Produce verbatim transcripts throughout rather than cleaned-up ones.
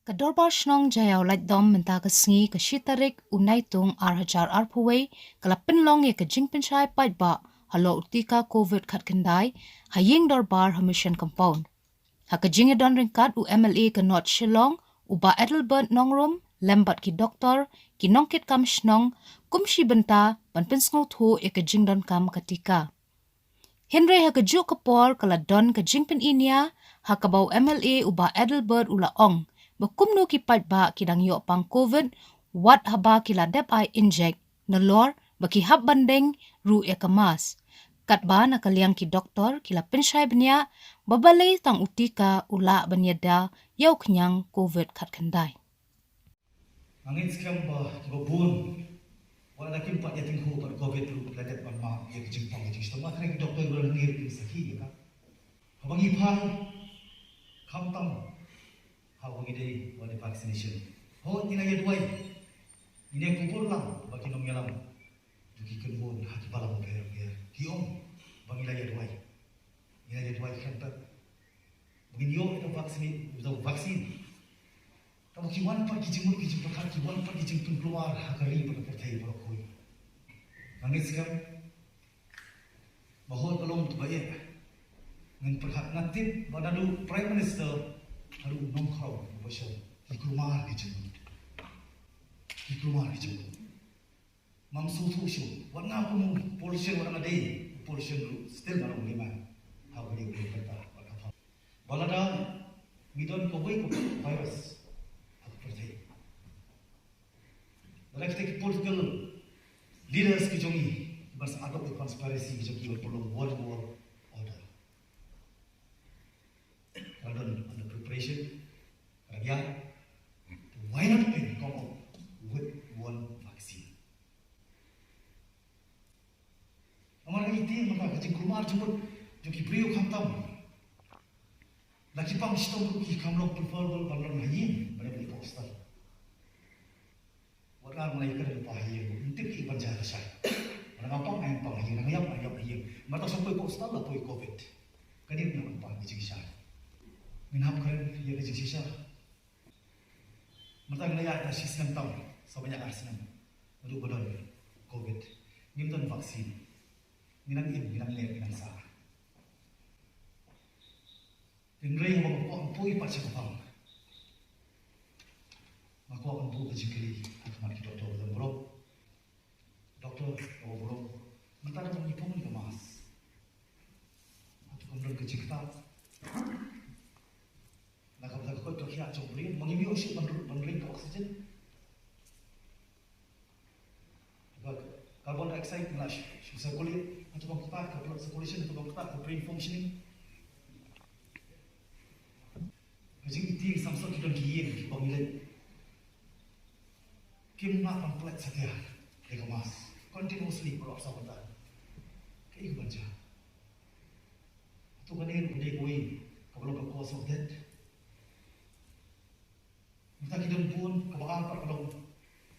Ka Dorbar Shnong Jaiaw Laitdom mynta ka sngi ka shi tarik u Naitung ar hajar arphew wei ka la pynlong ïa ka jingpynshai paidbah halor u tika Covid khatkhyndai ha ïing dorbar ha Mission Compound. Ha ka jingïadon ryngkat u M L A ka North Shillong u Bah Adelbert Nongrum lem bad ki doktor, ki nongkitkam shnong kum shi bynta ban pynsngewthuh ïa ka jingdonkam ka tika. Hynrei ha kajuh ka por ka la don ka jingpyninia ha kaba u M L A u Bah Adelbert u la ong ba kumno ki paidbah ki dang ïoh pang Covid wat haba ki la dep ai injek, nalor ba ki hap ban deng ruh ïa ka mask. Katba na ka liang ki doktor ki la pynshai bniah ba balei tang u tika u lah ban ïada ïa u khñiang Covid khatkhyndai. Nga ngeit skhem ba kiba bun wat la kim pat ïa tyngkhuh bad Covid ruh la dep ban map ïa ka jingpang ka jingshitom. Nga tharai ki doktor ba la ngeit kim sakhi ïa ka. Haba ngi phai khamtam haba ngi dei ba dei vaccination. Hooid ngi la ïa duwai. Ngi ne kubur lang ba ki nongïalam jong ki kynhun ha ki balang bapher bapher ki ong ba ngi la ïa duwai. Ngi la ïa duwai khlem pep ba ngin ïoh ïa ka vaccine, ïa ka vaccine. Tangba ki wan pat ki jingmut ki jingpyrkhat, ki wan pat ki jingpynkulmar ha ka ri bad ka pyrthei baroh kawei. Nga ngeit skhem ba hooid ka long kaba eh. Ngin pyrkhat, nga tip ba naduh Prime Minister haduh u nongkhaw ba shong ki kulmar ki jingmut. Ki kulmar ki jingmut. Mam sngewthuh shuh. Wat nga kum u politician, wat nga dei u politician ruh, still nga long layman ha kane ka bynta bad ka phang. Ba lada ngi don kawei ka virus ha ka pyrthei, lada kita ki political leaders ki jong ngi ki ban sa adopt ïa ka conspiracy ki jong ki ban pynlong one world order. Ka la don under preparation, ka la biang. Why not come up with one vaccine? Namar ngi tieng mynta ka jingkulmar jingmut jong ki briew khamtam. La ki pang shitom ruh ki kham long preferable ban long ha ïing ban ïa pang hostel. Wat nga ma ngi kren lypa ha ïing, ngim tip ki ban jia lashai. Nga pang, nga pang ha ïing, nga ïap, nga ïap ha ïing. Mynta shu poi pang hostel la poi Covid. Kane ruh ngi pang ki jingshai. Ngin hap kren ïa ki jingshisha. Mynta ngi la ïaid la shi snem tam, sa ban ïaid ar snem. Naduh ba don Covid. Ngim don vaccine. Ngi nang im, ngi nang leh, ngi nang sah. Hynrei haba nga kwah ban poi pat sha ka pang, nga kwah ban buh ka jingkylli ha khmat ki doktor ba don burom. Doktor ba don burom, mynta da ba ngi phong ïa ka mask, hato kam don ka jingktah na ka bynta ka koit ka khiah jong u briew? Ma ngim ïoh shuh ban, ban ring ka oxygen. Ka carbon dioxide ngi la shu, shu circulate, hato kam ktah ka blood circulation, hato kam ktah ka brain functioning. Ka jingïaid samsor ki don ki ïing kiba ngi leit, kim lah ban pynlait satia ïa ka mask continuously baroh saw kynta. Kaei kaban jia? Hato kane ruh ka dei kawei kaba long ka cause of death? Mynta ki don bun, kaba ar pat ka long,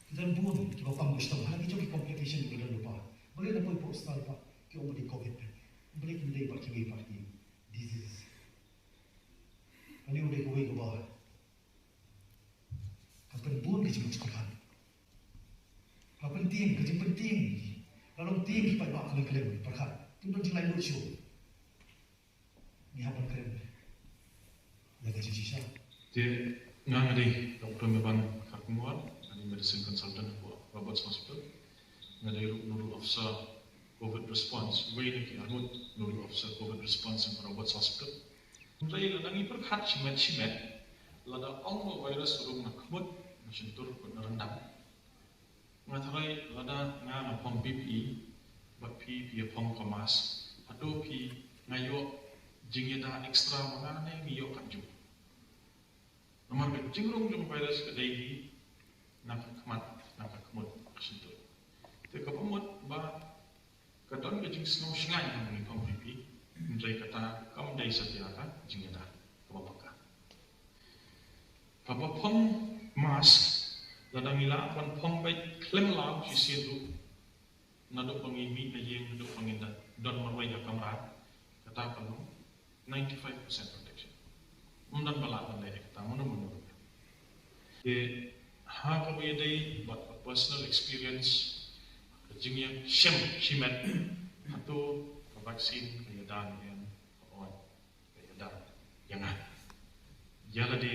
ki don bun kiba pang ba shitom, hala ki jong ki complication kiba don lypa. Balei la poi pang hostel pat ki ong ba dei Covid pat? Balei kim dei pat kiwei pat ki disease? Kane u dei kawei kaba ka pynbun ka jingpyrkhat. Ka pyntieng, ka jingpyntieng. Ka long tieng ki paidbah khlem khlem pyrkhat. Kim don jinglaitluid shuh. Ngi hap ban kren ïa ka jingshisha. Te nga, nga dei Doctor Meban Kharkongor, nga dei medicine consultant hapoh Roberts Hospital. Nga dei ruh Nodal Officer Covid Response, uwei na ki arngut Nodal Officer Covid Response ha Roberts Hospital. Hynrei lada ngi pyrkhat shimet shimet, lada ong ba virus u rung na khmut, na shyntur bad na ryndang, nga tharai lada nga nga phong P P E bad phi phi ïa phong ka mask, hato phi, nga ïoh jingïada extra ma nga ne ngi ïoh katjuh? Namar ka jingrung jong virus ka dei hi na ka khmat, na ka khmut, na ka shyntur. Te kaba mut ba ka don ka jingsngew shngaiñ ha ngi phong P P E, hynrei kata kam dei satia ka jingïada kaba paka. Kaba phong mask, lada ngi lah ban phong beit khlem law shisien ruh, naduh ba ngi mih na ïing, naduh ba ngi don, don marwei ha kamra, kata ka long ninety-five percent protection. Ym don ba lah ban leh kata mano mano. Ha kaba ïadei bad ka personal experience, ka jingïashem shimet, hato ka vaccine ka ïada ne em, ka ong ka ïada ïa nga. Ïa lade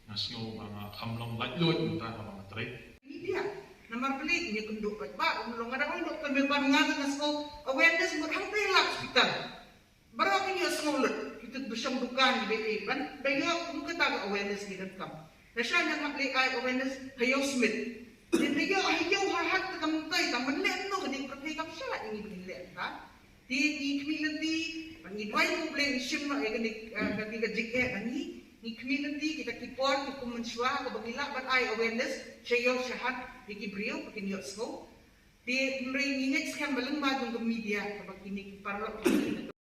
nga sngew ba nga kham long laitluid mynta haba nga trei. Media, namar balei ngi kynduh bad ba um long, nga dang ong dok tang ban nga nga sngew awareness mut hangta ïa la hospital. Baroh ki ïohsngew lut, ki tut ba shong dukan, ki ba ïeit, ban ba ïoh kum kata ka awareness ngi donkam. Lashai ngan hap leh ai awareness ha Ïew Smit. Te ha ïew, ha ïew ha hat te kam tai, tang ban leh noh kane ka pyrthei kam shah ïa ngi ban leh ta. Te ngi khmih lynti, ban ngi duwai kum Blei ngi shim noh ïa kane, eh, kane ka jingeh ban ngi. Ngi khmih lynti kita ki por ki kum mynshuwa kaba ngi lah ban ai awareness sha ïew sha hat ïa ki briew ba kin ïohsngew. Te hynrei ngi ngeit skhem ba lyngba jong ka media kaba kine ki paralok ki